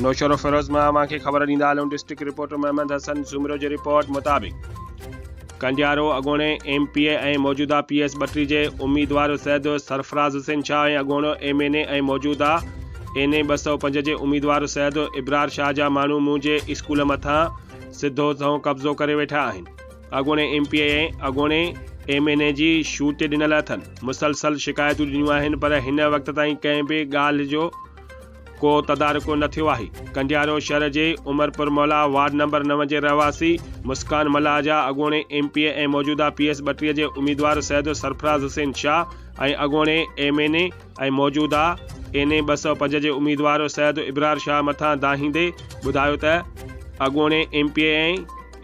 نوشهروفيروز مان اوهان کي خبر ڏيندا هلون ڊسٽرڪٽ رپورٽر محمد حسن سومرو جي رپورٽ مطابق ڪنڊيارو اڳوڻي ايم پي اي ۽ موجوده پي ايس ٻٽي جي اميدوار سيد سرفراز حسين شاهه ۽ اڳوڻو ايم اين اي ۽ موجوده اين اي 205 جي اميدوار سيد ابرار شاهه جا ماڻهو منهنجي اسڪول مٿان سڌو سنئون قبضو ڪري ويٺا آهن. اڳوڻي ايم پي اي ۽ اڳوڻي ايم اين اي جي شوٽ ڏنل اٿن. مسلسل شڪايتون ڏنيون آهن پر هن وقت تائين ڪنهن به ڳالهه جو ڪو تدارڪ نه ٿيو آهي. ڪنڊيارو شھر جي عمرپور مولا وارڊ نمبر 9 جي رهواسي مسڪان ملاح جا اڳوڻي ايم پي اي ۽ موجوده پي ايس 32 جي اميدوار سيد سرفراز حسين شاهه ۽ اڳوڻي ايم اين اي ۽ موجوده اين اي 205 جي اميدوار سيد ابرار شاهه مٿان دانهيندي ٻڌايو ته اڳوڻي ايم پي اي ۽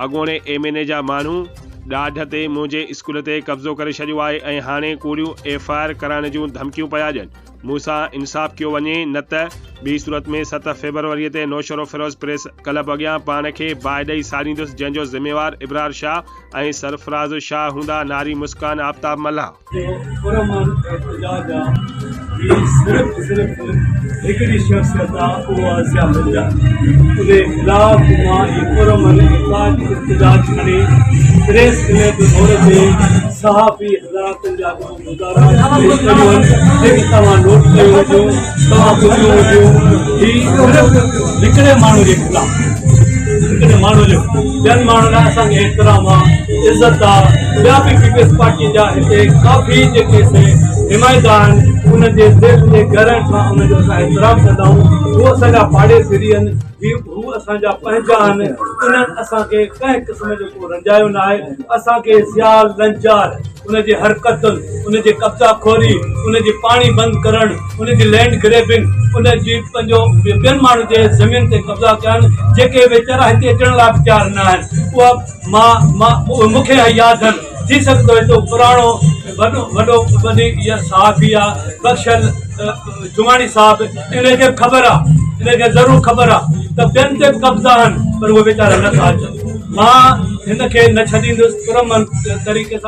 اڳوڻي ايم اين اي جا ماڻهو ڏاڍ تي منهنجي اسڪول تي قبضو ڪري ڇڏيو آهي ۽ هاڻي ڪوڙيون ايف I R ڪرائڻ جون ڌمڪيون پيا ڏين. مون سان انصاف ڪيو وڃي نه ته ٻي صورت ۾ 7 فيبروري تي نوشهروفيروز پريس ڪلب اڳيان پاڻ کي باهه ڏئي ساڙيندس جنهن جو ذميوار ابرار شاهه ۽ سرفراز شاهه هوندا ناري مسڪان آفتاب ملاح. جو پرامن احتجاج آ هي صرف صرف هڪڙي شخصيت آ اهو آ ضياء مرزا ان خلاف مان هي پرامن احتجاج کڻي پريس ڪلب روڊ تي صحافي حضراتن جا مظاهرا پيش ڪيون آهن جيڪي توهان نوٽ ڪيو هجو توهان ٻڌيو هجو هي صرف هڪڙي ماڻهو جي خلاف هڪڙي ماڻهو جو ٻين ماڻهن لاء اسان کي احترام آ عزت آ ٻيا به پيپلز پارٽي جا هتي ڪافي جيڪي سي نمائندا آهن انهن جي دل جي گهرن کان انهن جو اسان احترام ڪندا آهيون هو اسان جا پاڙيسري آهن هي هو اسان جا پنهنجا آهن انهن اسان کي ڪنهن قسم جو ڪو رنجايو نه آهي اسان کي ضياء لنجار ان جي حرڪتن، ان جي قبضا خوري، ان جي پاڻي بند ڪرڻ، ان جي لينڊ گريبنگ، ان جي پنهنجو ٻين ماڻهن جي زمين تي قبضا ڪرڻ جيڪي ويچارا هتي اچڻ لاء به تيار نه آهن اها مان مان اهي مون کي ياد آهن ٿي سگهندو هتو پراڻو وڏو وڏو وڏي اها صحافي آ بخشل جماڻي صاحب ان کي به خبر آ ان کي ضرور خبر آ ته ٻين تي به قبضا آهن پر اهي ويچارا نه ٿا اچن مان هن کي نه ڇڏيندس پرامن طريقي سان.